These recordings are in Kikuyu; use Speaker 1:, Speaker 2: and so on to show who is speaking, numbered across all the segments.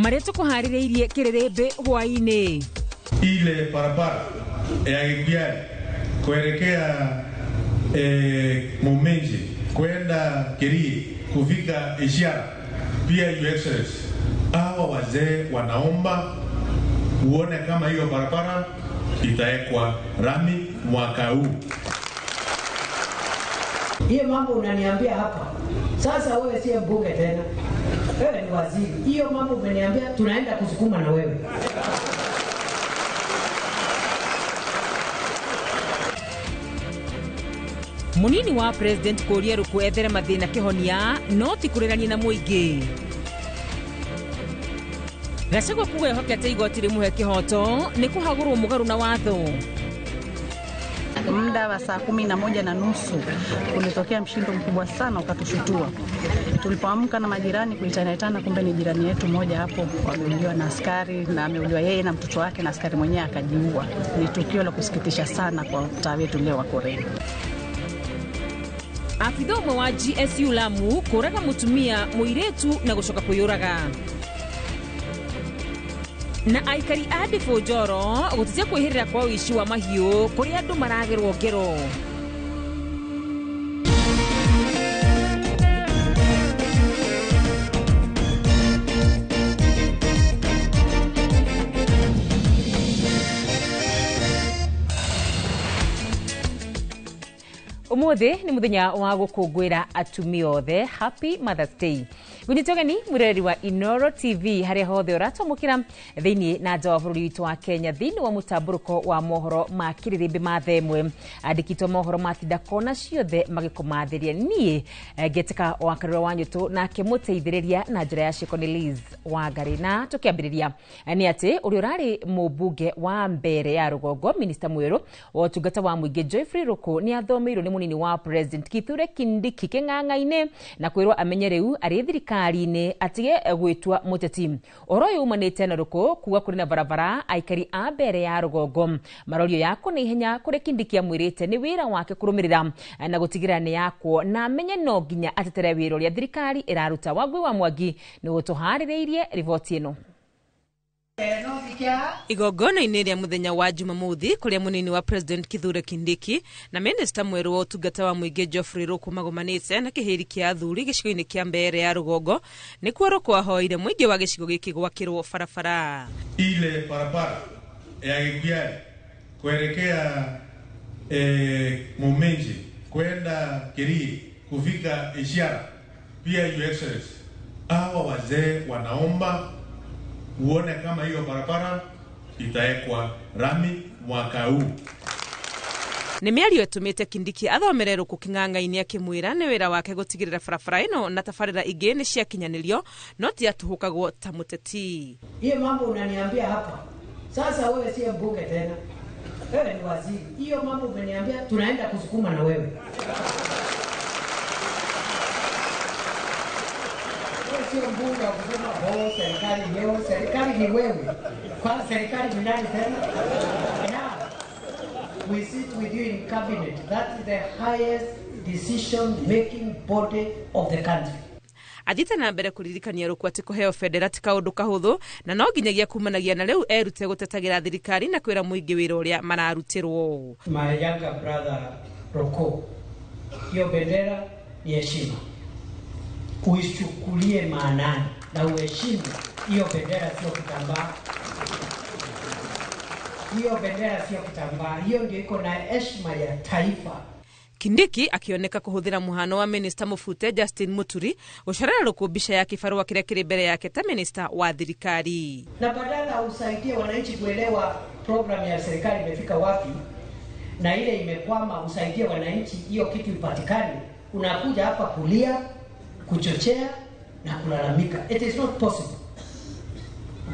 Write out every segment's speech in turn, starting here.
Speaker 1: Marĩa tũkũharĩrĩirie kĩrĩrĩmbĩ hwaĩ-inĩ.
Speaker 2: Ile barabara ya Gikuyu kuelekea Muminji kwenda Kirii kufika Ishiara, pia Your Excellency, hawa wazee wanaomba uone kama hiyo barabara itawekwa rami mwaka huu.
Speaker 3: Hiyo mambo unaniambia hapa sasa, wewe si mbunge tena, wewe ni waziri. Hiyo mambo umeniambia, tunaenda kusukuma na wewe.
Speaker 1: Munini wa president kũria Ruku ethere mathĩna kĩhonia no ti kũrĩrania na mũingĩ. Gachagua kuga ehokete igoti rĩmũhe kĩhoto nĩ kũhagũrwo mũgarũ na watho.
Speaker 4: Muda wa saa 11:30 kulitokea mshindo mkubwa sana ukatushutua. Tulipoamka na majirani kuitana, kumbe ni jirani yetu mmoja hapo ameuliwa na askari, na ameuliwa yeye na mtoto wake, na askari mwenyewe akajiua. Ni tukio la kusikitisha sana kwa mtaa wetu leo wa Koreni.
Speaker 1: Abitha ũmwe wa GSU Lamu kũraga mũtumia mũirĩtu na gũcoka kwĩyũraga. Na aikari a Ndibũ Njoro gũtetia kwĩhĩrĩra kwa ũici wa mahiũ kũrĩa andũ maragerwo ngero. Umuthi ni muthenya wa gukungwira atumia othe. Happy Mother's Day. Ngunyite ũgeni mwiroreri wa Inoro TV haria hothe ũratwamũkĩra thĩinĩ na nja wa bũrũri witũ wa Kenya thĩinĩ wa mũtambũrũko wa mohoro ma kĩrĩrĩmbĩ ma thaa ĩmwe. Andĩkitwo mohoro matinda kona ciothe magĩkũmathĩria niĩ ngĩtĩka wa Karura wa Nyũtũ nake mũteithĩrĩria na njĩra ya ciĩko nĩ Liz Wangari. Na tũkĩambĩrĩria nĩ atĩ ũrĩa ũrarĩ mũmbunge wa mbere ya rũgongo minista mwerũ wa ũtungata wa mũingĩ Geoffrey Ruku nĩ athomeirwo nĩ munini wa president Kithure Kindiki kĩng'ang'a-inĩ na kwĩrwo amenye rĩu arĩ thirikari-inĩ atige gwĩtua mũteti. Ũhoro ũyũ umanĩte na Ruku kuga kũrĩ na barabara aikari a mbere ya rũgongo marorio yako na ihenya kũrĩa Kindiki amwĩrĩte nĩ wĩra wake kũrũmĩrĩra na gũtigĩrĩra nĩ yakwo na amenye no nginya atetere wĩra ũrĩa thirikari ĩraruta. Wangui wa Mwangi nĩ gũtũharĩrĩirie riboti ĩno.
Speaker 5: Igongona-inĩ rĩa mũthenya wa Jumamothi kũrĩa munini wa president Kithure Kindiki na minista mwerũ wa ũtungata wa mũingĩ Geoffrey Ruku magomanĩte na kĩhĩri kĩa athuri gĩcigo-inĩ kĩa Mbeere ya rũgongo nĩkuo Ruku ahoire mũingĩ wa gĩcigo gĩkĩ gwakĩrwo barabara.
Speaker 2: Ile barabara ya Gikuyu kuelekea Muminji kwenda Kirii kufika Ishiara, pia Your Excellency, hawa wazee wanaomba uone kama hiyo barabara itawekwa rami mwaka huu.
Speaker 5: Nĩ mĩario ĩtũmĩte Kindiki athomere Ruku kĩng'ang'a-inĩ akĩmwĩra nĩ wĩra wake gũtigĩrĩra barabara ĩno na tabarĩra ingĩ nĩ ciakinyanĩrio no ti atũhũkagwo ta mũteti.
Speaker 3: Hiyo mambo unaniambia hapa sasa, wewe si mbunge tena, wewe ni waziri. Hiyo mambo umeniambia, tunaenda kusukuma na wewe. Sio mbunge wa kusema oh, serikali leo, serikali ni wewe. Kwa serikali ni nani tena? Now, we sit with you in cabinet. That is the highest decision making body of the country.
Speaker 5: Athiĩte na mbere kũririkania Ruku atĩ kũheo bendera ti kaũndũ kahũthũ na no nginyagia kumanagia na rĩu erute gũtetagĩra thirikari na kwĩra mũingĩ wĩra ũrĩa mararutĩrwo.
Speaker 3: My younger brother Ruku, hiyo bendera ni heshima, uichukulie maanani na uheshimu hiyo bendera. Sio kitambaa, hiyo bendera sio kitambaa, hiyo ndio iko na heshima ya taifa.
Speaker 5: Kindiki akioneka kũhũthĩra mũhano wa minista mũbute Justin Muturi gũcorera Ruku mbica ya kĩbarũa kĩrĩa kĩrĩ mbere yake ta minista wa thirikari.
Speaker 3: Na badala usaidie wananchi kuelewa program ya serikali imefika wapi na ile imekwama, usaidie wananchi hiyo kitu ipatikane, unakuja hapa kulia, kuchochea na kulalamika. It is not possible.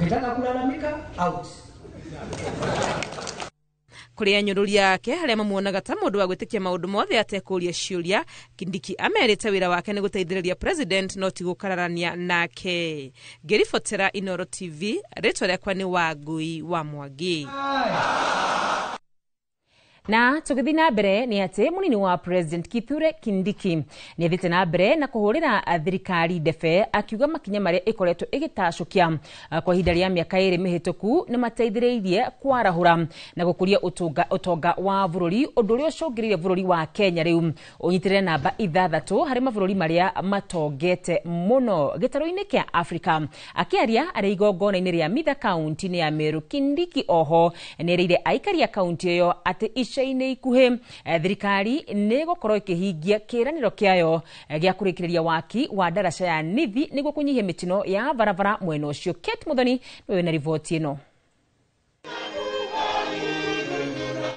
Speaker 3: Ukitaka kulalamika, out.
Speaker 5: Kũrĩ anyũrũria ake arĩa mamuonaga ta mũndũ wa gwĩtĩkia maũndũ mothe atekũũria ciũria, Kindiki amerĩte wĩra wake nĩ gũteithĩrĩria president no ti gũkararania nake. Ngĩribotera Inoro TV, rĩtwa rĩakwa nĩ Wangui wa Mwangi.
Speaker 1: Na tũgĩthiĩ na mbere nĩ atĩ mũnini wa President Kithure Kindiki nĩ athiĩte na mbere na kũhũrĩra thirikari ndebe, akiuga makinya marĩa ĩkoretwo ĩgĩtacũkia kwa ihinda rĩa mĩaka 2 mĩhĩtũku nĩ mateithĩrĩirie kwarahũra na gũkũria ũtonga wa bũrũri, ũndũ ũrĩa ũcũngĩrĩire bũrũri wa Kenya rĩu ũnyitĩrĩre namba 6 harĩ mabũrũri marĩa matongete mũno gĩtarũ-inĩ kĩa Afrika. Akĩaria arĩ igongona-inĩ rĩa Mitha kaunti-inĩ ya Meru, Kindiki oho nĩerĩire aikari a kaunti ĩyo atĩ ica-inĩ ikuhĩ thirikari nĩ ĩgũkorwo ĩkĩhingia kĩĩranĩro kĩayo gĩa kũrĩkĩrĩria waki wa ndaraca ya Nithi nĩguo kũnyihia mĩtino ya barabara mwena ũcio. Kate Muthoni nĩwe wĩna riboti ĩno.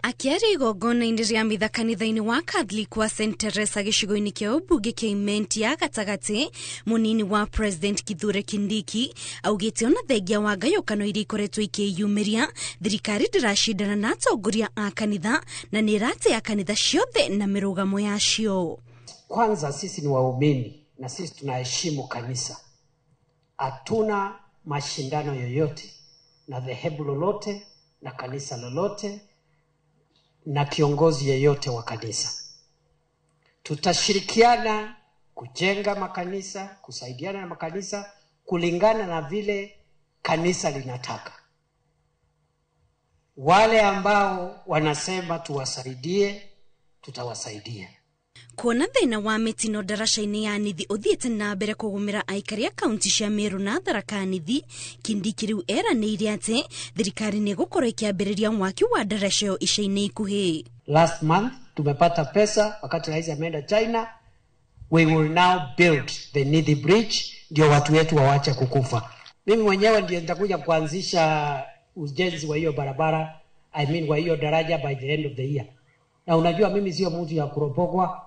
Speaker 6: Akĩaria igongona-inĩ rĩa Mitha kanitha-inĩ wa Catholic wa St Teresa gĩcigo-inĩ kĩa ũmbunge kĩa Imenti ya gatagatĩ, mũnini wa President Kithure Kindiki augĩte ona thengia wa ngayũkano iria ikoretwo ikĩyumĩria, thirikari ndĩracindana na atongoria a kanitha na nĩ ĩratĩa kanitha ciothe na mĩrũgamo yacio.
Speaker 3: Kwanza sisi ni waumini na sisi tunaheshimu kanisa. Hatuna mashindano yoyote na dhehebu lolote na kanisa lolote na kiongozi yeyote wa kanisa. Tutashirikiana kujenga makanisa, kusaidiana na makanisa kulingana na vile kanisa linataka. Wale ambao wanasema tuwasaidie, tutawasaidia.
Speaker 6: Kuona thĩna wa mĩtino ndaraca-inĩ ya Nithi ũthiĩte na mbere kũgũmĩra aikari a kaunti cia Meru na Tharaka Nithi, Kindiki rĩu eranĩire atĩ thirikari nĩ ĩgũkorwo ĩkĩambĩrĩria mwaki wa ndaraca ĩyo ica-inĩ ikuhĩ.
Speaker 3: Last month tumepata pesa wakati rais ameenda China. We will now build the Nithi Bridge ndio watu wetu wawache kukufa. Mimi mwenyewe ndiye nitakuja kuanzisha ujenzi wa hiyo barabara, I mean wa hiyo daraja by the end of the year. Na unajua mimi sio mtu ya kuropokwa.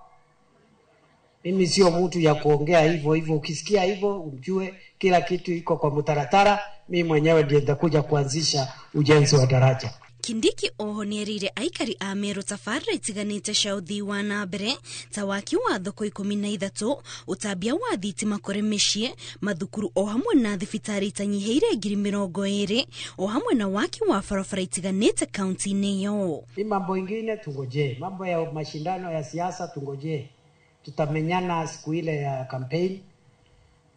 Speaker 3: Mimi sio mtu ya kuongea hivyo hivyo. Ukisikia hivyo ujue kila kitu iko kwa mtaratara. Mimi mwenyewe ndiye nitakuja kuanzisha ujenzi wa daraja.
Speaker 6: Kindiki oho nĩerĩire aikari a Meru tabarĩra itiganĩte cia ũthii wa na mbere ta waki wa thoko 13, ũtambia wa thitima kũrĩ mĩciĩ, mathukuru o hamwe na thibitarĩ itanyihĩire 20,000 o hamwe na waki wa barabara itiganĩte kaunti-inĩ ĩyo.
Speaker 3: Ni mambo ingine tungojee, mambo ya mashindano ya siasa tungojee. Tutamenyana siku ile ya campaign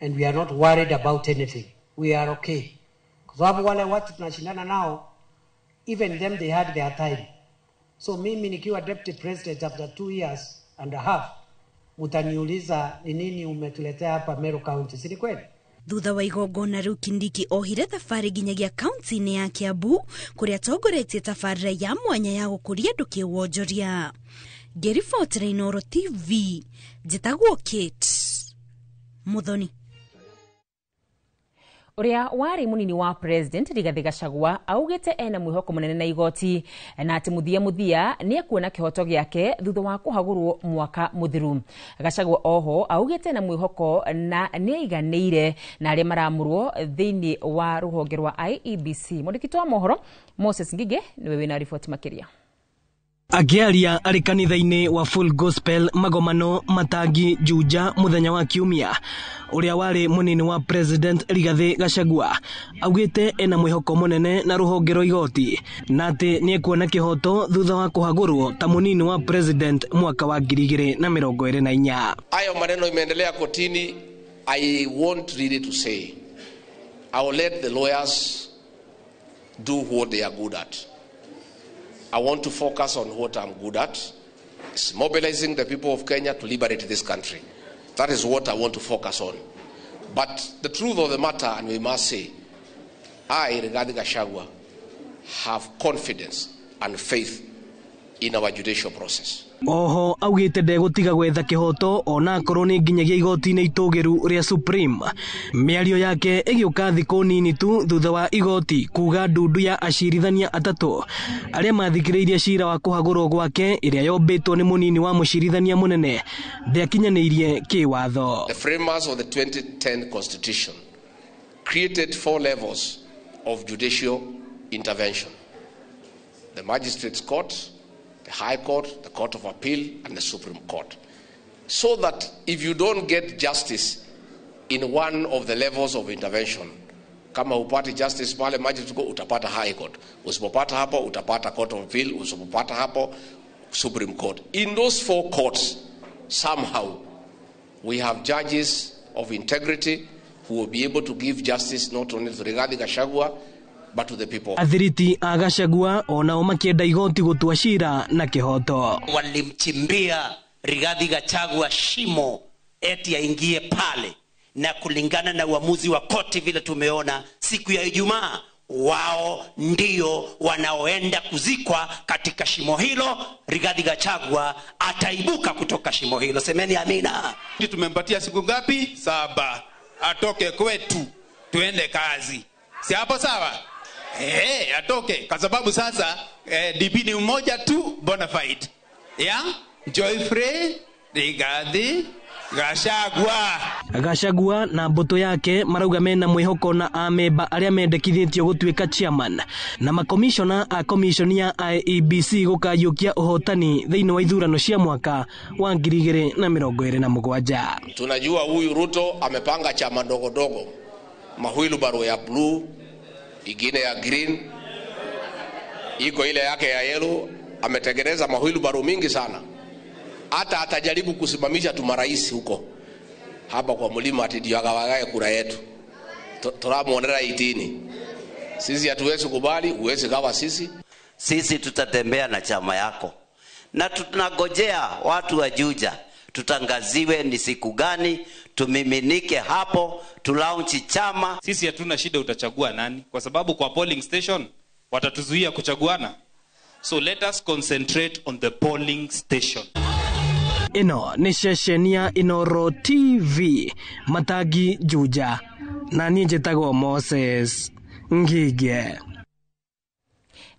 Speaker 3: and we are not worried about anything. We are okay. Kwa sababu wale watu tunashindana nao, even them they had their time. So mimi nikiwa deputy president after 2 years and a half, mutaniuliza ni nini umetuletea hapa Meru County, si ni kweli?
Speaker 6: Thutha wa igongona rĩu Kindiki ohire thabarĩ nginyagia kaunti-inĩ ya Kiambu kũrĩa atongoretie tabarĩra ya mwanya ya gũkũria andũ kĩwonjoria. Ngĩribotera Inooro TV, njĩtagwo Kate Muthoni.
Speaker 1: Ũrĩa warĩ mũnini wa President Rigathi Gachagua augĩte ena mwĩhoko mũnene na igoti na atĩ mũthia mũthia nĩ ekuona kĩhoto gĩake thutha wa kũhagũrwo mwaka mũthiru. Gachagua oho augĩte ena mwĩhoko na nĩ aiganĩire na arĩa maramũrwo thĩinĩ wa rũhonge rwa IEBC. Mwandĩki wa mohoro Moses Ngige nĩwe wĩna riboti makĩria.
Speaker 7: Akĩaria arĩ kanitha-inĩ wa Full Gospel Magomano Matangi Juja mũthenya wa Kiumia, ũrĩa warĩ mũnini wa President Rigathi Gachagua augĩte ena mwĩhoko mũnene na rũhonge rwa igoti na atĩ nĩekuona kĩhoto thutha wa kũhagũrwo ta mũnini wa President mwaka wa 2024.
Speaker 8: Hayo maneno imeendelea kotini. I won't really to say. I will let the lawyers do what they are good at. I want to focus on what I'm good at. It's mobilizing the people of Kenya to liberate this country. That is what I want to focus on. But the truth of the matter, and we must say, I, Rigathi Gachagua, have confidence and faith in our judicial process.
Speaker 7: Oho augĩte ndegũtiga gwetha kĩhoto ona akorwo nĩ nginyagia igoti-inĩ itũgĩru rĩa Supreme. Mĩario yake ĩgĩũka thikũ nini tu thutha wa igoti kuga ndundu ya acirithania 3 arĩa mathikĩrĩirie cira wa kũhagũrwo gwake ĩrĩa yombĩtwo nĩ mũnini wa mũcirithania mũnene ndĩakinyanĩirie kĩwatho.
Speaker 8: The framers of the 2010 Constitution created 4 levels of judicial intervention: the Magistrates' Court, the High Court, the Court of Appeal, and the Supreme Court. So that if you don't get justice in one of the levels of intervention, kama upati justice pale Magistrate Court, utapata High Court. Usipopata hapo, utapata Court of Appeal. Usipopata hapo, Supreme Court. In those 4 courts, somehow, we have judges of integrity who will be able to give justice not only to Rigathi Gachagua, but to the people.
Speaker 7: Athiriti a Gachagua onao makienda igoti gutua cira na kihoto.
Speaker 9: Walimchimbia Rigathi Gachagua shimo eti aingie pale, na kulingana na uamuzi wa koti vile tumeona siku ya Ijumaa, wao ndio wanaoenda kuzikwa katika shimo hilo. Rigathi Gachagua ataibuka kutoka shimo hilo. Semeni amina.
Speaker 10: Tumempatia siku ngapi? 7. Atoke kwetu tuende kazi. Si hapo sawa? Atoke kwa sababu sasa DP ni mmoja tu bona fide. Yeah? Geoffrey Rigathi Gachagua.
Speaker 7: Gachagua na mbutu yake marauga mena mwihoko na amemba aria mendekithĩtio gũtuĩka chairman na makomishona a commission ya IEBC gũkayũkia ũhotani thĩinĩ wa ithurano cia mwaka wa 2027.
Speaker 8: Tunajua huyu Ruto amepanga chama ndogo ndogo, mahwilbaro ya blue, ingine ya green, iko ile yake ya yellow. Ametengeneza mahwilbaro mingi sana. Hata atajaribu kusimamisha tu marais huko hapa kwa mlima ati ndio agawagae kura yetu. Turamuonera 18. Sisi hatuwezi kubali, huwezi gawa sisi.
Speaker 9: Sisi tutatembea na chama yako. Na tunagojea watu wa Juja tutangaziwe ni siku gani, tumiminike hapo, tulaunchi chama.
Speaker 11: Sisi hatuna shida utachagua nani, kwa sababu kwa polling station watatuzuia kuchaguana. So let us concentrate on the polling station.
Speaker 7: Ino ni ceceni ya Inoro TV Matangi Juja, na niĩ njĩtagwo Moses Ngige.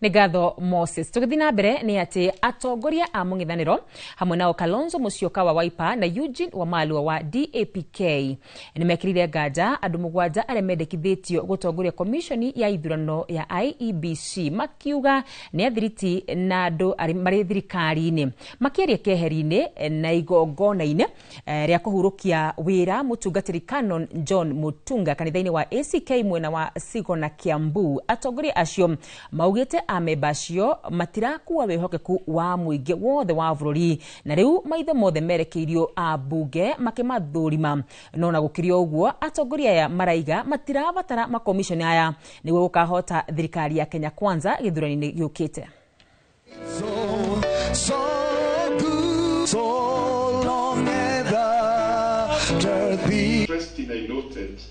Speaker 1: Nĩ ngatho Moses. Tũgĩthiĩ na mbere nĩ atĩ atongoria a mũng'ethanĩro hamwe nao Kalonzo Musyoka wa Wiper na Eugene Wamalwa wa DAPK nĩ mekĩrire nganja andũ 7 arĩa mendekithĩtio gũtongoria komishoni ya ithurano ya IEBC, makiuga nĩ athiriti na andũ marĩ thirikari-inĩ. Makĩaria keheri-inĩ na igongona-inĩ rĩa kũhurũkia wĩra mũtungatĩri Canon John Mutunga kanitha-inĩ wa ACK mwena wa Sigona Kiambu, atongoria acio maugĩte amemba acio matirakuwa wĩhokeku wa mũingĩ wothe wa bũrũri, na rĩu maitho mothe merekeirio ambunge makĩmathũrima. No na gũkĩrĩ ũguo, atongoria aya maraiga matirabatara makomishoni aya nĩguo gũkahota thirikari ya Kenya Kwanza gĩthurano-inĩ gĩũkĩte.
Speaker 12: Interesting, I noted,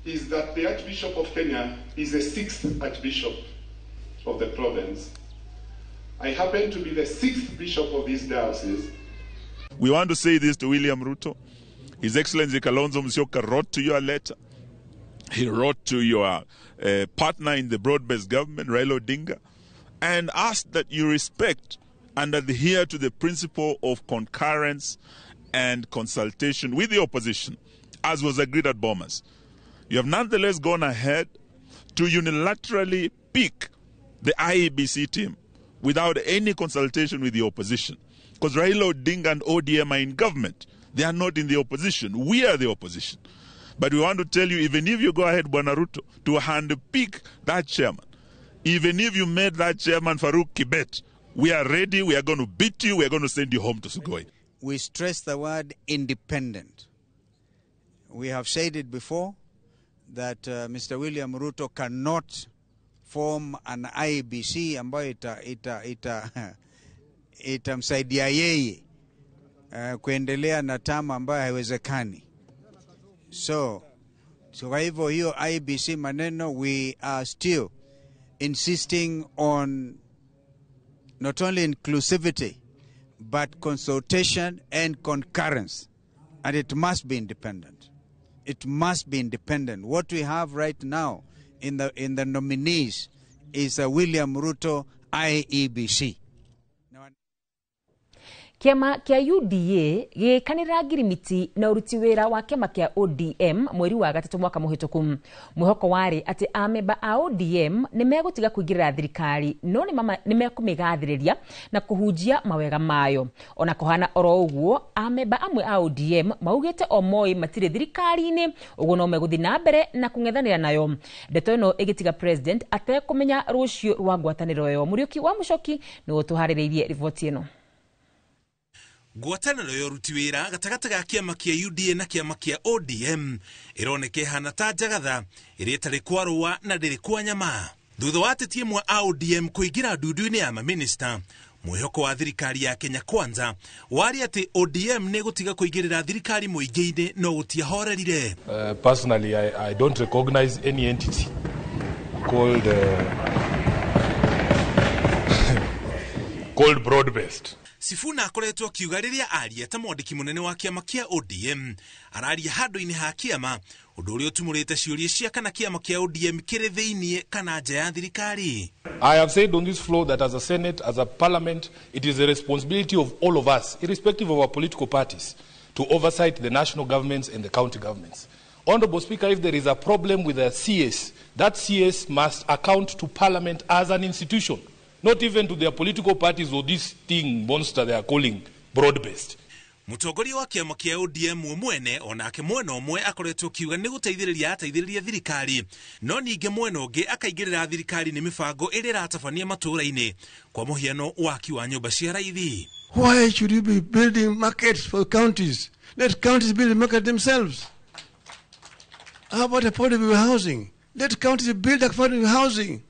Speaker 12: is that the Archbishop of Kenya is the 6th Archbishop of the province. I happen to be the 6th bishop of this diocese.
Speaker 13: We want to say this to William Ruto. His Excellency Kalonzo Musyoka wrote to you a letter. He wrote to your partner in the broad-based government, Raila Odinga, and asked that you respect and adhere to the principle of concurrence and consultation with the opposition, as was agreed at Bomas. You have nonetheless gone ahead to unilaterally pick the IEBC team without any consultation with the opposition. Because Raila Odinga and ODM are in government. They are not in the opposition. We are the opposition. But we want to tell you, even if you go ahead, Bwana Ruto, to handpick that chairman, even if you made that chairman Farouk Kibet, we are ready, we are going to beat you, we are going to send you home to Sugoi.
Speaker 14: We stress the word independent. We have said it before that Mr. William Ruto cannot form an IEBC ambayo itamsaidia yeye kuendelea na tama ambayo haiwezekani. So kwa hivyo hiyo IEBC maneno, we are still insisting on not only inclusivity but consultation and concurrence, and it must be independent. It must be independent. What we have right now in the nominees is a William Ruto IEBC.
Speaker 1: Kĩama kĩa UDA gĩgĩkanĩra ngirimiti na ũruti wĩra wa kĩama kĩa ODM mweri wa gatatũ mwaka mũhĩtũku. Mwĩhoko warĩ atĩ amemba a ODM nĩ megũtiga kũingĩrĩra thirikari no nĩ mekũmĩgathĩrĩria na kũhunjia mawega mayo. Ona kũhana oro ũguo, amemba amwe a ODM maugĩte o moĩ matirĩ thirikari-inĩ, ũguo no megũthiĩ na mbere na kũng'ethanĩra nayo. Ndeto ĩno ĩgĩtiga president atekũmenya rũciũ rwa ngwatanĩro ĩyo. Mũriũki wa Mũcoki nĩwe ũtũharĩrĩirie riboti ĩno.
Speaker 15: Ngwatanĩro ya ũruti wĩra gatagatĩ ga kĩama kĩa UDA na kĩama kĩa ODM ĩroneka ĩhana ta njagatha ĩrĩa ĩtarĩ kwa rũa na ndĩrĩ kwa nyama. Thutha wa ateti amwe a ODM kũingĩra ndundu-inĩ ya mamĩnĩsta, mwĩhoko wa thirikari ya Kenya Kwanza warĩ atĩ ODM nĩ gũtiga kũingĩrĩra thirikari mũingĩ-inĩ no gũtiahorerire.
Speaker 16: Personally, I don't recognize any entity called called broad-based.
Speaker 15: Sifuna akoretwo akiuga rĩrĩa aria ta mwandĩki mũnene wa kĩama kĩa ODM araria handũ-inĩ ha kĩama, ũndũ ũrĩa ũtumũrĩte ciũria cia kana kĩama kĩa ODM kĩrĩ thĩiniĩ kana nja ya thirikari.
Speaker 16: I have said on this floor that as a Senate, as a Parliament, it is the responsibility of all of us, irrespective of our political parties, to oversight the national governments and the county governments. Honorable Speaker, if there is a problem with a CS, that CS must account to Parliament as an institution, not even to their political parties or this thing monster they are calling broad-based.
Speaker 15: Mũtongoria wa kĩama kĩa ODM we mwene onake mwena ũmwe akoretwo akiuga nĩ gũteithĩrĩria ateithĩrĩria thirikari, no ningĩ mwena ũngĩ akaingĩrĩra thirikari nĩ mĩbango ĩrĩa ĩratabania matũũra-inĩ, kwa mũhiano waki wa nyũmba cia raithi.
Speaker 17: Why should you be building markets for counties? Let counties build the market themselves. How about affordable housing? Let counties build affordable housing.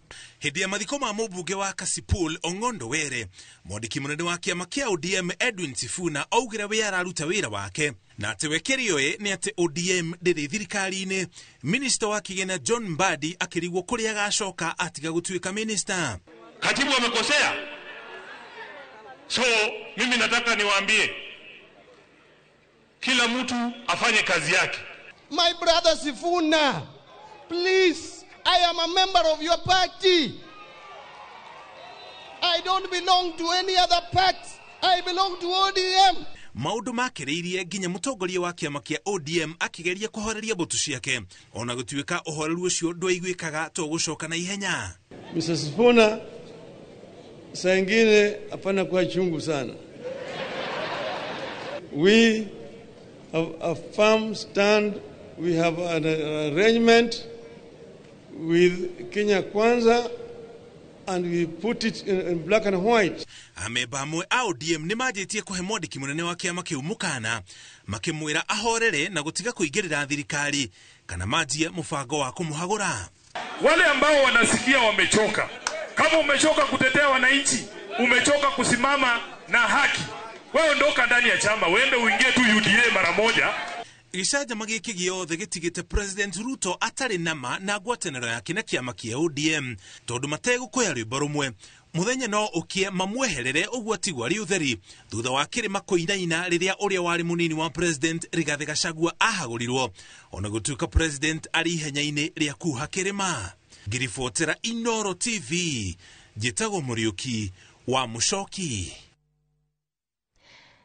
Speaker 15: Hĩndĩ ya mathiko ma mũmbunge wa Kasipul Ong'ondo Were, mwandĩki mũnene wa kĩama kĩa ODM Edwin Sifuna augire we araruta wĩra wake na atĩ we kĩrĩoĩ nĩ atĩ ODM ndĩrĩ thirikari-inĩ. Minista wa kĩgĩna John Mbadi akĩrigwo kũrĩa agacoka atiga gũtuĩka minista.
Speaker 18: Katibu amekosea, so mimi nataka niwaambie kila mtu afanye kazi yake.
Speaker 19: My brother Sifuna, please, I am a member of your party. I don't belong to any other party. I belong to ODM.
Speaker 15: Maũndũ makĩrĩirie nginya mũtongoria wa kĩama kĩa ODM akĩgeria kũhoreria mbũtũ ciake, ona gũtuĩka ũhoreru ũcio ndwaiguĩkaga to gũcoka na ihenya.
Speaker 17: Mr. Sifuna, saa ingine hapana kuwa chungu sana. We have a firm stand. We have an arrangement with Kenya Kwanza and we put it in black and white.
Speaker 15: Amemba amwe a ODM nĩ manjĩtie kũhe mwandĩki mũnene wa kĩama kĩu mũkana makĩmwĩra ahorere na gũtiga kũingĩrĩra thirikari kana manjie mũbango wa kũmũhagũra.
Speaker 18: Wale ambao wanasikia wamechoka, kama umechoka kutetea wananchi, umechoka kusimama na haki, wewe ondoka ndani ya chama, uende uingie tu UDA mara moja.
Speaker 15: Gĩcanjama gĩkĩ gĩothe gĩtigĩte President Ruto atarĩ nama na ngwatanĩro yake na kĩama kĩa ODM tondũ mategũkũya rwĩmbo rũmwe. Mũthenya no ũkĩe mamweherere ũguo atigwo arĩ ũtheri thutha wa kĩrĩma kũinaina rĩrĩa ũrĩa warĩ mũnini wa President Rigathĩ Gachagua ahagũrirwo, ona gũtuĩka President arĩ ihenya-inĩ rĩa kuha kĩrĩma. Ngĩribotera Inooro TV, njĩtagwo Mũriũki wa Mũcoki.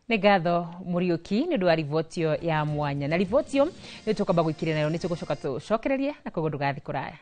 Speaker 1: Nĩ ngatho Mũriũki nĩ ũndũ wa riboti ĩyo ya mwanya, na riboti ĩyo nĩ tũkwamba gũikĩria nayo, nĩ tũgũcoka tũcokererie na koguo ndũgathiĩ kũraya.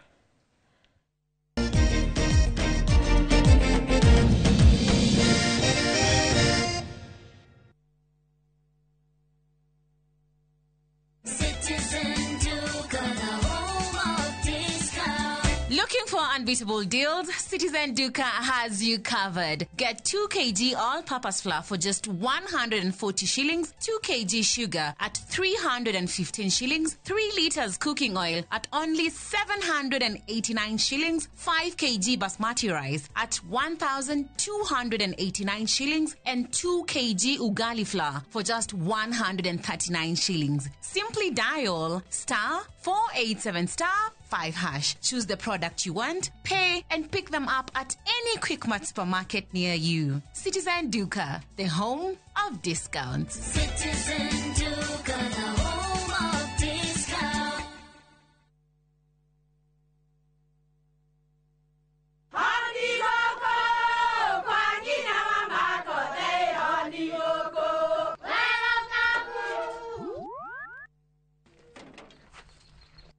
Speaker 20: Looking for unbeatable deals? Citizen Duka has you covered. Get 2 kg all-purpose flour for just 140 shillings, 2 kg sugar at 315 shillings, 3 liters cooking oil at only 789 shillings, 5 kg basmati rice at 1,289 shillings, and 2 kg ugali flour for just 139 shillings. Simply dial *487*5#. Choose the product you want, pay, and pick them up at any Quickmart supermarket near you. Citizen Duka, the home of discounts.
Speaker 21: Citizen Duka, the home of discounts.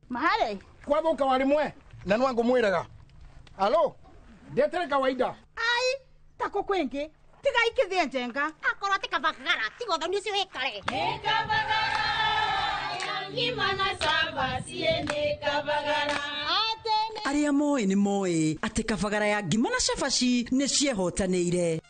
Speaker 4: Mahare
Speaker 22: kwathuka warimwe na nwangu mwiraga alo ndetere kawaida
Speaker 4: ai tako kwingi tiga ikithie njenga
Speaker 23: akorwo ti kabagara tiga ũthoni ũcio wĩkare
Speaker 24: nĩ kabagara ya ngima na cabaci nĩ kabagara.
Speaker 25: Arĩa moĩ nĩ moĩ atĩ kabagara ya ngima na cabaci nĩ ciehotanĩire.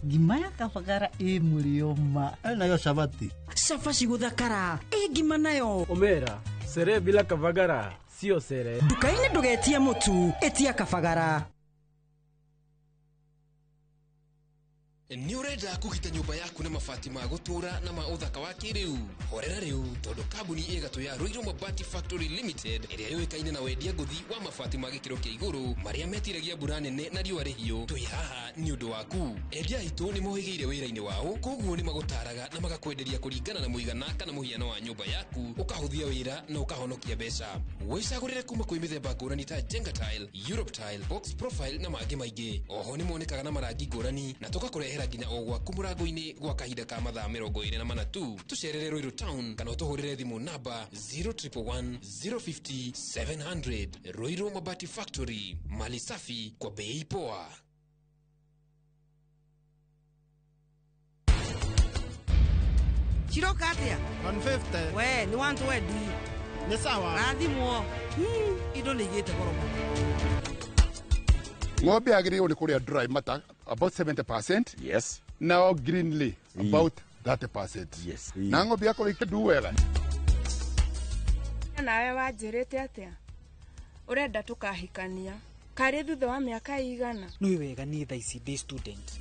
Speaker 26: Ngima ya kabagara ĩ mũrĩo ma
Speaker 27: nayo cabati
Speaker 25: cabaci gũthakara ĩ ngima nayo
Speaker 28: omera sere bila kabagara sio sere.
Speaker 25: Nduka-inĩ ndũgetie mũtu, ĩtia kabagara.
Speaker 29: Nĩ ũrenda kũgita nyũmba yaku na mabati ma gũtũũra na ma ũthaka wa kĩrĩu? Horera rĩu tondũ kambuni ĩ gatũ ya Ruiru Mabati Factory Limited ĩrĩa yũĩkaine na wendia ngũthi wa mabati ma gĩkĩro kĩa igũrũ marĩa metiragia mbura nene na riũa rĩhiũ, twĩ haha nĩ ũndũ waku. Endia aitũ nĩ mohĩgĩire wĩra-inĩ wao, koguo nĩ magũtaraga na magakwenderia kũringana na mũigana kana mũhiano wa nyũmba yaku, ũkahũthia wĩra na ũkahonokia mbeca. Wĩcagũrĩre kuma kwĩ mĩthemba ngũrani ta Jenga Tile, Europe Tile, Box Profile na mangĩ maingĩ. Oho nĩ monekaga na marangi ngũrani na tũgakũrehera nginya o gwaku mũrango-inĩ gwa kahinda ka mathaa 24 tu. Tũcerere Ruiru Town kana ũtũhũrĩre thimũ namba 0111 050 700. Ruiru Mabati Factory, mali safi kwa bei poa.
Speaker 30: Ciroka atia?
Speaker 19: 150.
Speaker 30: We, ni 120.
Speaker 19: Nĩ sawa.
Speaker 30: Rathimwo. Indo nĩ igĩte goro mũno.
Speaker 31: Ng'ombe yagĩrĩirwo nĩ kũrĩa dry matter about 70%.
Speaker 32: Yes.
Speaker 31: Nao greenly about 30%.
Speaker 32: Yes.
Speaker 31: Na ng'ombe yakorwo ĩkĩndu wega.
Speaker 33: Nawe wanjĩrĩte atĩa? Ũrenda tũkahikania karĩ thutha wa mĩaka igana?
Speaker 34: Nĩ wega niĩ thaa ici ndĩ student.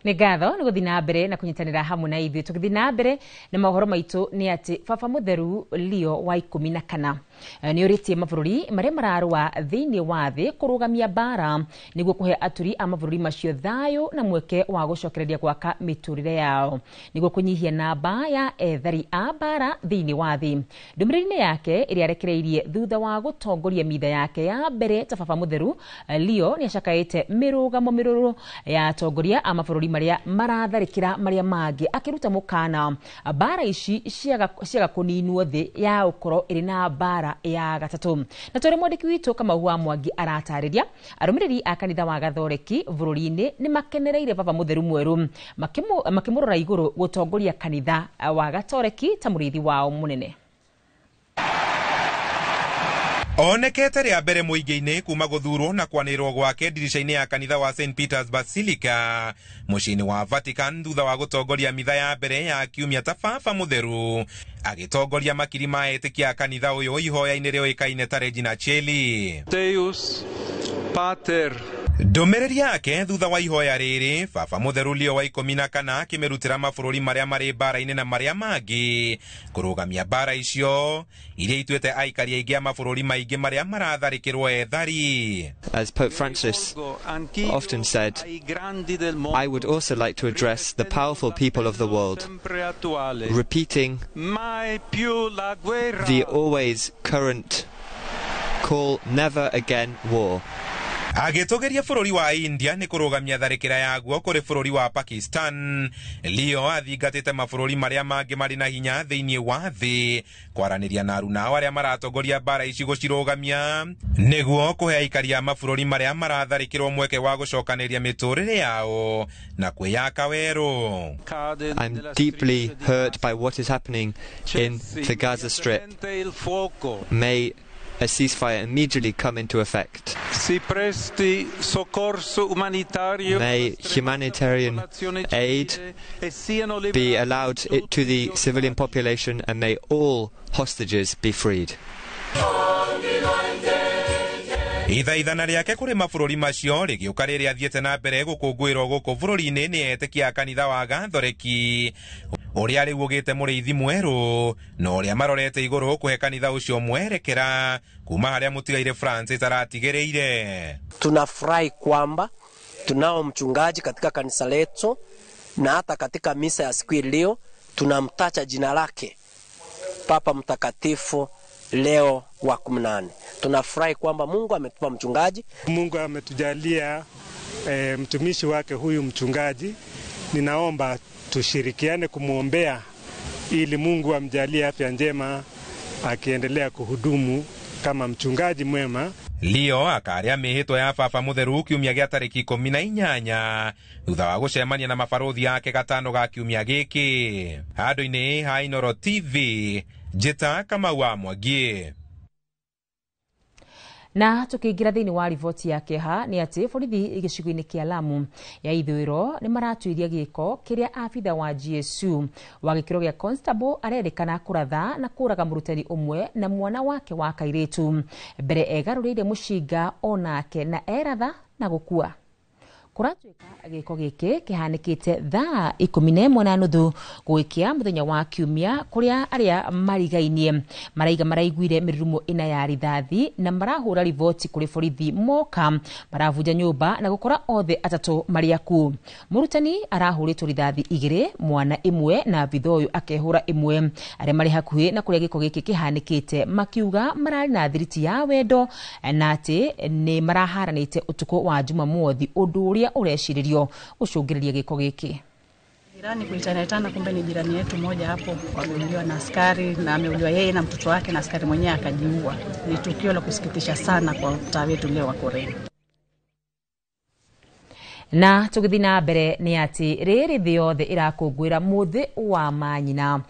Speaker 1: Nĩ ngatho nĩ gũthiĩ na mbere na kũnyitanĩra hamwe na ithuĩ. Tũgĩthiĩ na mbere na mohoro maitũ nĩ atĩ Baba Mũtheru Leo wa 14 nĩ ũrĩtie mabũrũri marĩa mararũa thĩinĩ wa thĩ kũrũgamia mbara nĩguo kũhe aturi a mabũrũri macio thayũ na mweke wa gũcokereria gwaka mĩtũrĩre yao nĩguo kũnyihia namba ya ethari a mbara thĩinĩ wa thĩ. Ndũmĩrĩri-inĩ yake ĩrĩa arekereirie thutha wa gũtongoria mitha yake ya mbere ta Baba Mũtheru, Leo nĩ acakaĩte mĩrũgamo mĩrũrũ ya atongoria a mabũrũri marĩa maratharĩkĩra marĩa mangĩ, akĩruta mũkana mbara ici ciaga kũninwo thĩ ya ũkorwo ĩrĩ na mbara ya gatatũ. Na tũrĩ mwandĩki witũ Kamau wa Mwangi aratarĩria arũmĩrĩri a kanitha wa Gathoreki bũrũri-inĩ nĩ makenereire Baba Mũtheru mwerũ makĩmũrora igũrũ gũtongoria kanitha wa Gatoreki ta mũrĩithi wao mũnene.
Speaker 35: Onekete rĩa mbere mũingĩ-inĩ kuma gũthurwo na kwanĩrĩrwo gwake ndirica-inĩ ya kanitha wa St Peter's Basilica mũciĩ-inĩ wa Vatican thutha wa gũtongoria mitha ya mbere ya kiumia ta Baba Mũtheru, agĩtongoria makiri ma etĩkia a kanitha ũyũ ihoya-inĩ rĩoĩkaine ta Regina Coeli.
Speaker 36: Deus Pater.
Speaker 35: Ndũmĩrĩri yake thutha wa ihoya rĩrĩ, Baba Mũtheru Leo wa 14 akĩmĩrutĩra mabũrũri marĩa marĩ mbara-inĩ na marĩa mangĩ kũrũgamia mbara icio iria ituĩte aikari aingĩ a mabũrũri maingĩ marĩa maratharĩkĩrwo ethari.
Speaker 37: As Pope Francis often said, I would also like to address the powerful people of the world, repeating the always current call, never again war.
Speaker 35: Agĩtũgĩria bũrũri wa India nĩ kũrũgamia tharĩkĩra yaguo kũrĩ bũrũri wa Pakistan, Leo athingatĩte mabũrũri marĩa mangĩ marĩ na hinya thĩinĩ wa thĩ kwaranĩria na arunao arĩa maratongoria mbara ici gũcirũgamia nĩguo kũhe aikari a mabũrũri marĩa maratharĩkĩrwo mweke wa gũcokanĩria mĩtũrĩre yao na kwĩyaka werũ.
Speaker 37: I'm deeply hurt by what is happening in the Gaza Strip. May a ceasefire immediately come into effect. May humanitarian aid be allowed to the civilian population, and may all hostages be freed.
Speaker 35: Ithaithana rĩake kũrĩ mabũrũri macio rĩgĩũka rĩrĩa athiĩte na mbere gũkũngũĩrwo gũkũ bũrũri-inĩ nĩ etĩkia a kanitha wa Gathoreki ũrĩa rĩu ũgĩte mũrĩithi mwerũ na ũrĩa marorete igũrũ kũhe kanitha ũcio mwerekera kuma harĩa mũtigaire Francis aratigĩrĩire.
Speaker 38: Tunafurahi kwamba tunao mchungaji katika kanisa letu na hata katika misa ya siku leo Tunamtacha jina lake Papa Mtakatifu Leo wa 14. Tunafurahi kwamba Mungu ametupa mchungaji.
Speaker 2: Mungu ametujalia mtumishi wake huyu mchungaji. Ninaomba tushirikiane kumwombea ili Mungu amjalie afya njema akiendelea kuhudumu kama mchungaji mwema.
Speaker 35: Leo akaria mĩhĩtwa ya baba mũtheru kiumia gĩa tarĩki 18 thutha wa gũcemania na mabarũthi ake gatano ga kiumia gĩkĩ. Handũ-inĩ ha Inooro TV, Njĩta Kamau wa Mwangi.
Speaker 1: Na tukiingira thiini wa riboti ya keha ni ati borithi gĩcigo-inĩ kĩa Lamu ya ithũĩro nĩ maratuĩria gĩko kĩrĩa abitha wa GSU wa gĩkĩro gĩa constable arerĩkana kũratha na kũraga mũrutani ũmwe na mwana wake wa kairĩtu mbere egarũrĩire mũcinga onake na eratha na gũkua. Kũratuĩka gĩko gĩkĩ kĩhanĩkĩte thaa 11:30 gũgĩkĩa mũthenya wa kiumia kũrĩa arĩa marigainie maraiga maraiguire mĩrurumo ĩna ya rithathi na marahũra riboti kũrĩ borithi moka maravunja nyũmba na gũkora othe atatũ marĩ akuũ. Mũrutani arahũrĩtwo rithathi 2, mwana 1 na abitha ũyũ akehũra 1. Arĩa marĩ hakuhĩ na kũrĩa gĩko gĩkĩ kĩhanĩkĩte makiuga mararĩ na thiriti ya wendo na atĩ nĩ maraharanĩte ũtukũ wa Jumamothi ũndũ ũrĩa ũrecirĩrio gũcũngĩrĩria gĩko gĩkĩ.
Speaker 3: Jirani kuitana, kumbe ni jirani yetu moja hapo, wameuliwa na askari na ameuliwa yeye na mtoto wake na askari mwenyewe akajiua. Ni tukio la kusikitisha sana kwa mtaa wetu leo wa Koreni.
Speaker 1: Na tũgĩthiĩ na mbere nĩ atĩ rĩrĩ thĩ yothe ĩrakũngũĩra mũthĩ wa manyina.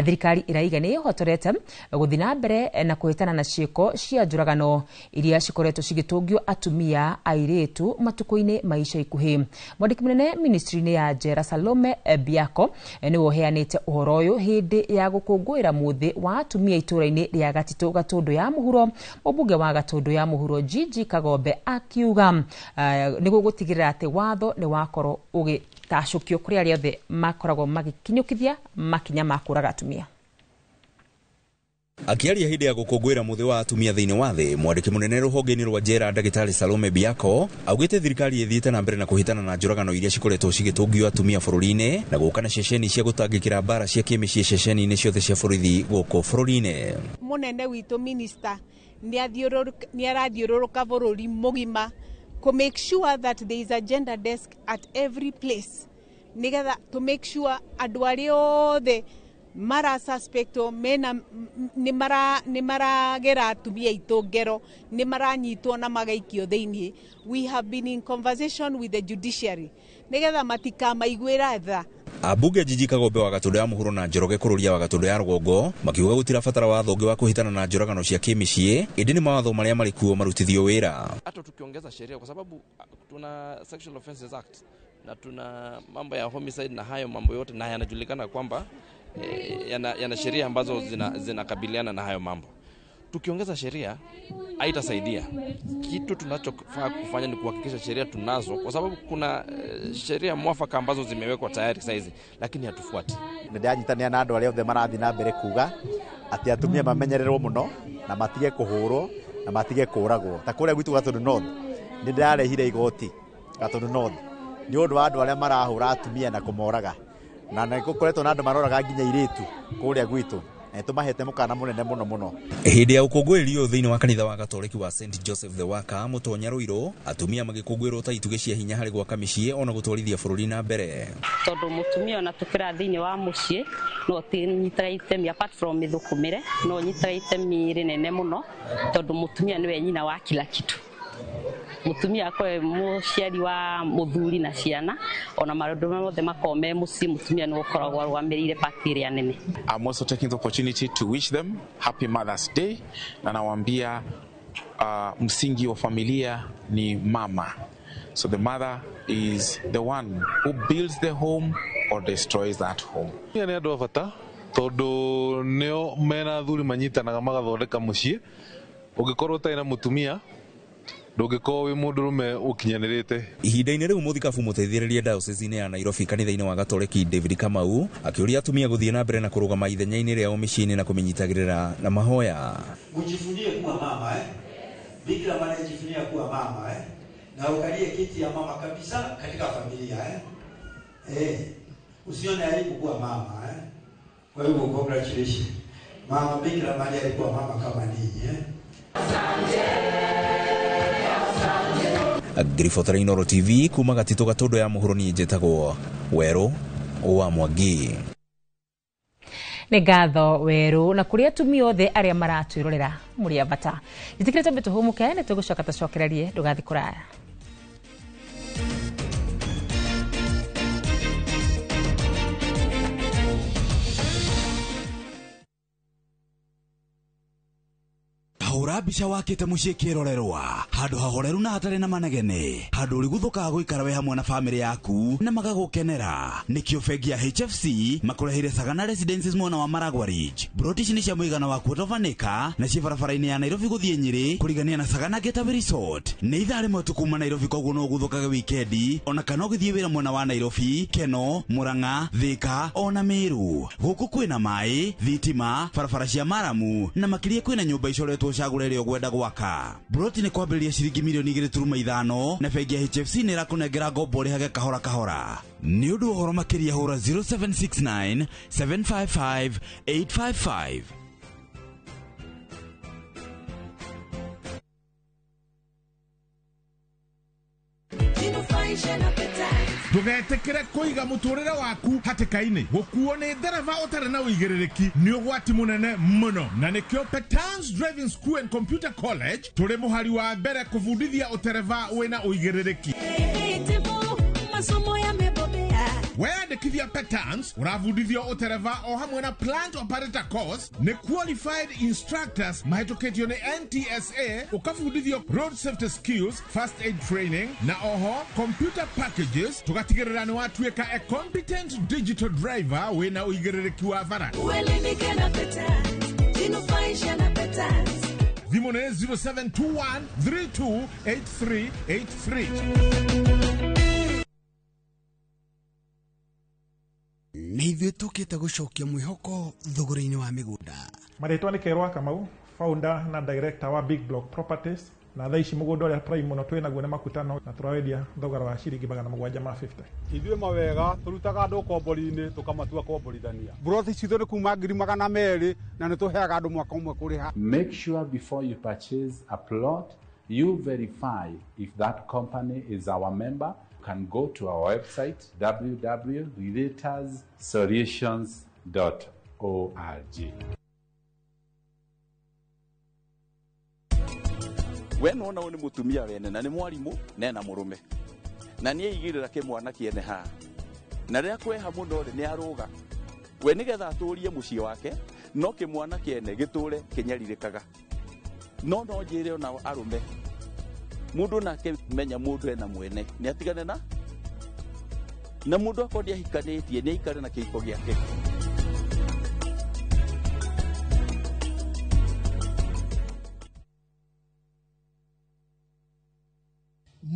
Speaker 1: Thirikari ĩraiga nĩ ĩhotorete gũthiĩ na mbere na kũhĩtana na ciĩko cia njũragano iria cikoretwo cigĩtũngio atumia airĩtu matukũ-inĩ ma ica ikuhĩ. Mwandĩki mũnene ministry-inĩ ya Njera Salome Biako nĩwe ũheanĩte ũhoro ũyũ hĩndĩ ya gũkũngũĩra mũthĩ wa atumia itũũra-inĩ rĩa Gatitũ Gatũndũ ya Mũhuro. Mũmbunge wa Gatũndũ ya Mũhuro Gigi Kagombe akiuga nĩguo gũtigĩrĩra atĩ watho nĩ wakorwo ũgĩtacũkio kũrĩ arĩa othe makoragwo magĩkinyũkithia makinya ma kũraga atumia.
Speaker 5: Akiaria hĩndĩ ya gũkũngũĩra mũthĩ wa atumia thĩinĩ wa thĩ, mwandĩki mũnene rũhonge-inĩ rwa Njera ndagĩtarĩ Salome Biako augĩte thirikari ĩthiĩte na mbere na kũhĩtana na njũragano iria cikoretwo cigĩtũngio atumia bũrũri-inĩ na gũka na ceceni cia gũtangĩkĩra mbara cia kĩmĩciĩ ceceni-inĩ ciothe cia borithi gũkũ bũrũri-inĩ.
Speaker 6: Mũnene witũ minister nĩ arathiũrũrũka bũrũri mũgima to make sure that there is a gender desk at every place nigetha to make sure andũ arĩa othe mara suspectwo mena nĩ maragera atumia aitũ ngero nĩ maranyitwo na magaikio thĩinĩ. We have been in conversation with the judiciary nigetha matikamaiguĩra tha.
Speaker 5: Ambunge Gigi Kagombe wa Gatũndũ ya Mũhuro na Njoroge Kũrũria wa Gatũndũ ya Rũgongo makiuga gũtirabatara watho ũngĩ wa kũhĩtana na njũragano cia kĩmĩciĩ ĩndĩ nĩ mawatho marĩa marĩ kuo marutithio wĩra.
Speaker 7: Hata tukiongeza sheria kwa sababu tuna Sexual Offences Act na tuna mambo ya homicide na hayo mambo yote na yanajulikana kwamba yana sheria ambazo zinakabiliana na hayo mambo. Tukiongeza sheria haitasaidia. Kitu tunachofaa kufanya ni kuhakikisha sheria tunazo, kwa sababu kuna sheria mwafaka ambazo zimewekwa tayari saizi lakini hatufuati.
Speaker 8: Nĩndanyitania na andũ arĩa othe marathiĩ na mbere kuga atĩ atumia mamenyererwo mũno na matige kũhũrwo na matige kũragwo. Ta kũrĩa gwitũ Gatũndũ North nĩ ndĩrarehire igoti Gatũndũ North nĩ ũndũ wa andũ arĩa marahũra atumia na kũmoraga, na nĩ gũkoretwo na andũ maroraga nginya airĩtu kũrĩa gwitũ. Tumahete mukana munene muno muno.
Speaker 5: Hĩndĩ ya ũkũngũĩri ũyũ thĩinĩ wa kanitha wa Gatoreki wa St Joseph the Worker Mũtonya Rũirũ, atumia magĩkũngũĩrwo ta itugĩ cia hinya harĩ gwaka mĩciĩ ona gũtwarithia bũrũri na mbere.
Speaker 9: Tondũ mũtumia ona tũkĩra thĩinĩ wa mũciĩ no tinyitaga itemi apart from mĩthũkũmĩre no nyitaga itemi rĩnene mũno tondũ mũtumia nĩwe nyina wa kila kitu. Mũtumia akorwo mũciari wa mũthuri na ciana ona maũndũ mothe makorwo me mũciĩ mũtumia nĩwe ũkoragwo arũgamĩrĩire part ĩrĩa nene.
Speaker 10: I'm also taking the opportunity to wish them happy Mother's Day na nawaambia msingi wa familia ni mama. So the mother is the one who builds the home or destroys that home.
Speaker 11: Nĩ andũ a bata tondũ nĩo mena athuri manyitanaga magathondeka mũciĩ. Ũngĩkorwo ũtarĩ na mũtumia ndũngĩkorwo wĩ mũndũrũme ũkinyanĩrĩte.
Speaker 5: Ihinda-inĩ rĩu mũthikabu mũteithĩrĩria diocese-inĩ ya Nairobi kanitha-inĩ wa Gatoreki David Kamau akĩũria atumia gũthiĩ na mbere na kũrũgama ithenya-inĩ rĩao mĩciĩ-inĩ na kũmĩnyitagĩrĩra na mahoya.
Speaker 12: Ujivunie kuwa mama Bikira Maria jivunia kuwa mama na ukalie kiti ya mama kabisa katika familia. Usione aibu kuwa mama. Kwa hivyo congratulations. Mama Bikira Maria alikuwa mama kama ninyi, eh?
Speaker 5: Ngiribotera Inooro TV kuma Gatitũ Gatũndũ ya mũhuro niĩ njĩtagwo Werũ wa Mwangi.
Speaker 1: Nĩ ngatho Werũ, na kũrĩ atumia othe arĩa maratwĩrorera mũrĩ a bata. Njĩtĩkĩre twambe tũhũmũke, nĩ tũgũcoka tũcokererie, ndũgathiĩ kũraya.
Speaker 4: Hũra mbica wakĩte mũciĩ kĩrorerwa, handũ hahoreru na hatarĩ na manegene, handũ ũrĩguthũkaga gũikara we hamwe na bamĩrĩ yaku na magagũkenera. Nĩkĩo bengi ya HFC makũreheire Sagana Residences mwena wa Maragwa Ridge. Broti ici nĩ cia mũigana wa quarter of an acre na ciĩ barabara-inĩ ya Nairobi gũthiĩ Nyĩrĩ kũrigania na Sagana Getaway Resort. Nĩ ithaa rĩmwe tu kuma Nairobi, koguo no ũguthũkage wikendi ona kana ũgĩthiĩ wĩra mwena wa Nairobi, Keno, Murang'a, Thika ona Meru. Gũkũ kwĩna maĩ, thitima, barabara cia maramu na makĩria kwĩna nyũmba icoretwo cagũra ĩrĩa ũgwenda gwaka. Broti nĩ kwambĩrĩria ciringi mirioni 2.5 na bengi ya HFC nĩ ĩrakũnengera ngombo ũrĩhage kahora kahora. Nĩ ũndũ wa ũhoro makĩria hũra 0769 755 855.
Speaker 13: Ndũgetĩkĩre kũiga mũtũrĩre waku hatĩka-inĩ. Gũkuo nĩ ndereba ũtarĩ na ũigĩrĩrĩki nĩ ũgwati mũnene mũno, na nĩkĩo Petans Driving School and Computer College tũrĩ mũhari wa mbere kũbundithia ũtereba wĩna ũigĩrĩrĩki.
Speaker 14: Masomo yamebobea.
Speaker 13: Weyandĩkithia Petans ũrabundithio ũtereba o hamwe na plant operator course nĩ qualified instructors mahĩtũkĩtio nĩ NTSA, ũkabundithio road safety skills, first aid training na oho computer packages, tũgatigĩrĩra nĩ watuĩka a competent digital driver wĩna ũigĩrĩrĩki wa bara.
Speaker 14: Uelimike na Petans, jinufaishe na Petans.
Speaker 13: Thimũ nĩ 0721 328383.
Speaker 15: Nĩ ithuĩ tũkĩte gũcokia mwĩhoko thogora-inĩ wa mĩgũnda.
Speaker 16: Marĩtwa nĩ Kerwa Kamau, founder na director wa Big Block Properties, na thaa ici mũgũnda ũrĩa prime mũno twĩ naguo nĩ Makutano na tũrawendia thogora wa ciringi 750.
Speaker 17: Ithuĩ mawega tũrutaga andũ ũkombori-inĩ tũkamatua komborithania. Mburoti citũ nĩ kuma 200,000 na nĩ tũheaga andũ mwaka ũmwe kũrĩha.
Speaker 18: Make sure before you purchase a plot, you verify if that company is our member. You can go to our website www.relatorsolutions.org.
Speaker 20: We nona ũyũ nĩ mũtumia wene na nĩ mwarimũ nena mũrũme na nĩ aigĩrĩra kĩmwana kĩene haha, na rĩrĩa kweha mũno rĩ nĩ arũga we nĩgetha atũrie mũciĩ wake, no kĩmwana kĩene gĩtũre kĩnyarirĩkaga. No no njĩre ona arũme, mũndũ nake menya mũndũ ena mwene nĩ atigane na mũndũ akorwo nĩahikanĩtie nĩ aikare na kĩhiko gĩake.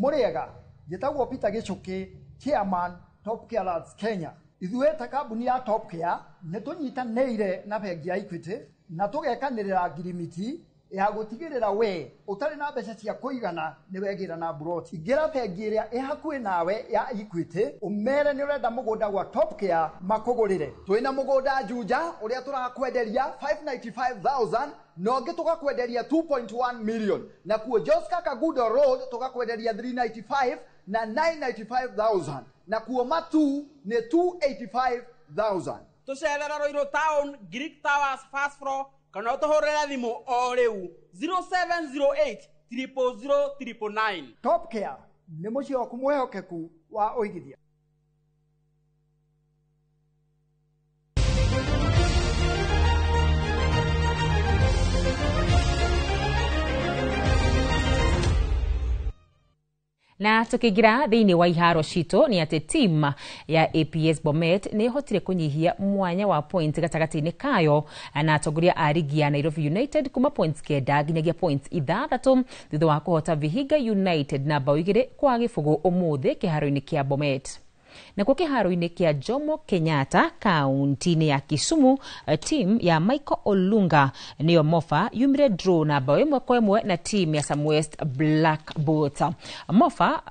Speaker 12: Mũrĩega, njĩtagwo Peter Gĩchũkĩ, chairman Top Care Lads Kenya. Ithuĩ ta kambuni ya Top Care nĩ tũnyitanĩire na bengi ya Equity na tũgekanĩrĩra ngirimiti ya gũtigĩrĩra we ũtarĩ na mbeca cia kũigana nĩ wegĩra na mburoti. Ingĩra bengi ĩrĩa ĩ hakuhĩ nawe ya Equity ũmere nĩ ũrenda mũgũnda gwa Top Care makũgũrĩre.
Speaker 21: Twĩna mũgũnda Juja ũrĩa tũrakwenderia 595,000 na ũngĩ tũgakwenderia 2.1 million, na kuo Joska Kagudo Road tũgakwenderia 395 na 995,000, na kuo Matu nĩ 285,000.
Speaker 22: Tũcerera Ruiru Town, Greek Towers first floor, kana ũtũhũrĩre thimũ o rĩu 0708 000 999.
Speaker 12: Top Care nĩ mũciĩ waku mwĩhokeku wa ũigithia.
Speaker 1: Na tukiingira thiini wa iharo citũ nĩ atĩ team ya APS Bomet nĩ ĩhotire kũnyihia mwanya wa point gatagatĩ-inĩ kayo na atongoria a rigi ya Nairobi United kuma points 9 nginyagia points 6 thutha wa kũhota Vihiga United na bao 2-0 ũmũthĩ kĩharo-inĩ kĩa Bomet. Nakuo kĩharo-inĩ kĩa Jomo Kenyatta kaunti-inĩ ya Kisumu, team ya Michael Olunga nĩyo Mofa yumire draw na bao 1-1 na team ya Samwest Black Bolts. Mofa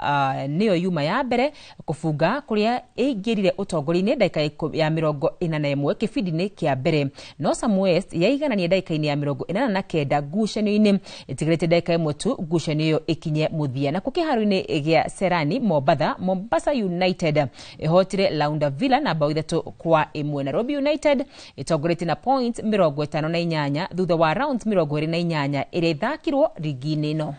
Speaker 1: nĩyo yuma ya mbere kũbunga kũrĩa ĩingĩrire ũtongoria-inĩ ndagĩka ya 41 kĩbindi-inĩ kĩa mbere, no Samwest yaiganania ndagĩka-inĩ ya 89 ngucanio-inĩ, ĩtigarĩte ndagĩka 1 tu ngucanio ĩyo ĩkinye mũthia. Nakuo kĩharo-inĩ gĩa Serani Mombatha, Mombasa United ĩhotire Launda Villa na bao 3-1. Nairobi United ĩtongoretie na points 58 thutha wa rounds 28 ĩrĩa ĩthakirwo rigi-inĩ ĩno.